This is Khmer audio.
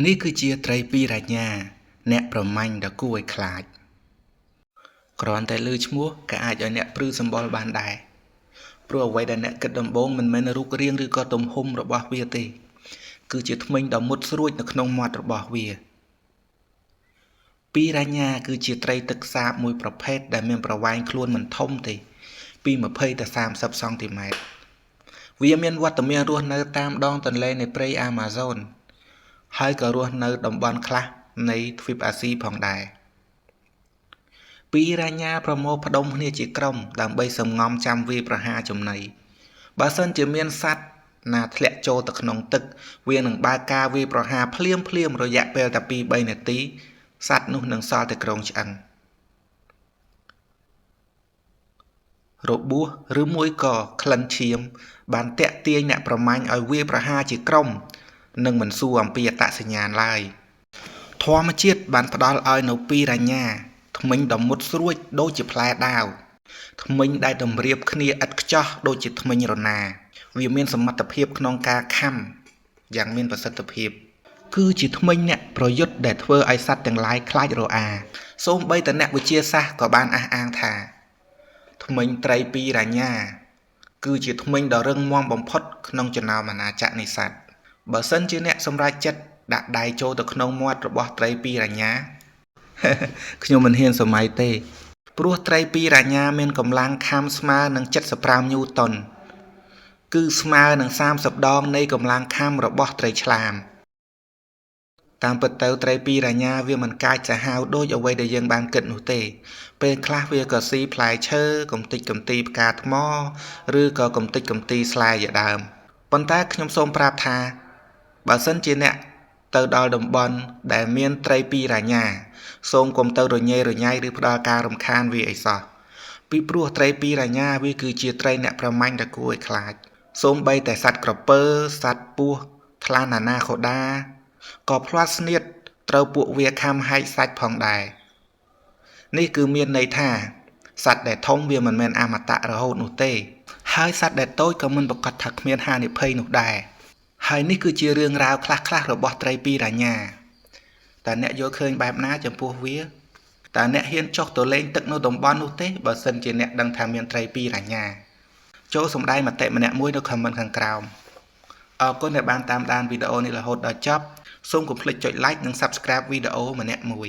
នេះគឺជាត្រីពីរ៉ាញ៉ាអ្នកប្រមាញ់ដ៏គួរឲ្យខ្លាចគ្រាន់តែឮឈ្មោះក៏អាចឲ្យអ្នកព្រឺសម្បុរបានដែរព្រោះអ្វីដែលអ្នកគិតដំបូងមិនមែនរូបរាងឬក៏ទំហំរបស់វាទេគឺជាធ្មេញដ៏មុតស្រួចនៅក្នុងមាត់របស់វាពីរ៉ាញ៉ាគឺជាត្រីទឹកសាបមួយប្រភេទដែលមានប្រវែងខ្លួនមិនធំទេពី20ទៅ30សង់ទីម៉ែត្រវាមានវត្តមានរស់នៅតាមដងទន្លេនៃព្រៃអាម៉ាហ្សូនហើយក៏រស់នៅតំបន់ខ្លះនៃទ្វីបអាស៊ីផងដែរពីរ៉ាញ៉ាប្រមូលផ្ដុំគ្នាជាក្រុមដើម្បីសំងំចាំវាយប្រហារចំណីបើសិនជាមានសត្វណាធ្លាក់ចូលទៅក្នុងទឹកវានឹងបើកការវាយប្រហារភ្លាមភ្លាមរយៈពេលតែ2 3នាទីសត្វនោះនឹងសល់តែគ្រោងឆ្អឹងរបួសឬមួយក៏ក្លិនឈាមបានតាក់ទាញអ្នកប្រមាញ់ឲ្យវាយប្រហារជាក្រុមនិងមិនសួរអំពីអត្តសញ្ញាណឡើយធម្មជាតិបានផ្ដល់ឲ្យនៅពីរ៉ាញ៉ាធ្មេញដ៏មុតស្រួចដូចជាផ្លែដាវធ្មេញដែលតម្រៀបគ្នាឥតខ្ចោះដូចជាធ្មេញរណាវាមានសមត្ថភាពក្នុងការខាំយ៉ាងមានប្រសិទ្ធភាពគឺជាធ្មេញអ្នកប្រយុទ្ធដែលធ្វើឲ្យសត្វទាំងឡាយខ្លាចរអាសូម្បីតែអ្នកវិទ្យាសាស្ត្រក៏បានអះអាងថាធ្មេញត្រីពីរ៉ាញ៉ាគឺជាធ្មេញដ៏រឹងមាំបំផុតក្នុងចំណោមអាណាចក្រនៃសត្វបើសិនជាអ្នកសម្រេចចិត្តដាក់ដៃចូលទៅក្នុងមាត់របស់ត្រីពីរ៉ាញ៉ាខ្ញុំមិនហ៊ានសម័យទេព្រោះត្រីពីរ៉ាញ៉ាមានកម្លាំងខាំស្មើនឹង75ញូតុនគឺស្មើនឹង30ដងនៃកម្លាំងខាំរបស់ត្រីឆ្លាមតាមពិតទៅត្រីពីរ៉ាញ៉ាវាមិនកាចសាហាវដូចអ្វីដែលយើងបានគិតនោះទេពេលខ្លះវាក៏ស៊ីផ្លែឈើកំទេចកំទីផ្កាថ្មឬក៏កំទេចកំទីស្លែជាដើមប៉ុន្តែខ្ញុំសូមប្រាប់ថាបើសិនជាអ្នកទៅដល់តំបន់ដែលមានត្រីពីរ៉ាញ៉ាសូមកុំទៅរញ៉េរញ៉ៃឬផ្ដល់ការរំខានវាអីសោះពីព្រោះត្រីពីរ៉ាញ៉ាវាគឺជាត្រីអ្នកប្រមាញ់ដ៏គួរឲ្យខ្លាចសូម្បីតែសត្វក្រពើសត្វពស់ថ្លានអាណាខូដាក៏ភ្លាត់ស្នៀតត្រូវពួកវាខាំហែកសាច់ផងដែរនេះគឺមានន័យថាសត្វដែលធំវាមិនមែនអមតៈរហូតនោះទេហើយសត្វដែលតូចក៏មិនប្រកាសថាគ្មានហានិភ័យនោះដែរហើយនេះគឺជារឿងរ៉ាវខ្លះៗរបស់ត្រីពីរ៉ាញ៉ាតើអ្នកយល់ឃើញបែបណាចំពោះវាតើអ្នកហ៊ានចុះទៅលេងទឹកនៅតំបន់នោះទេបើសិនជាអ្នកដឹងថាមានត្រីពីរ៉ាញ៉ាចូលសម្ដែងមតិម្នាក់មួយនៅ comment ខាងក្រោមអរគុណដែលបានតាមដានវីដេអូនេះរហូតដល់ចប់សូមកុំភ្លេចចុច like និង Subscribe វីដេអូម្នាក់មួយ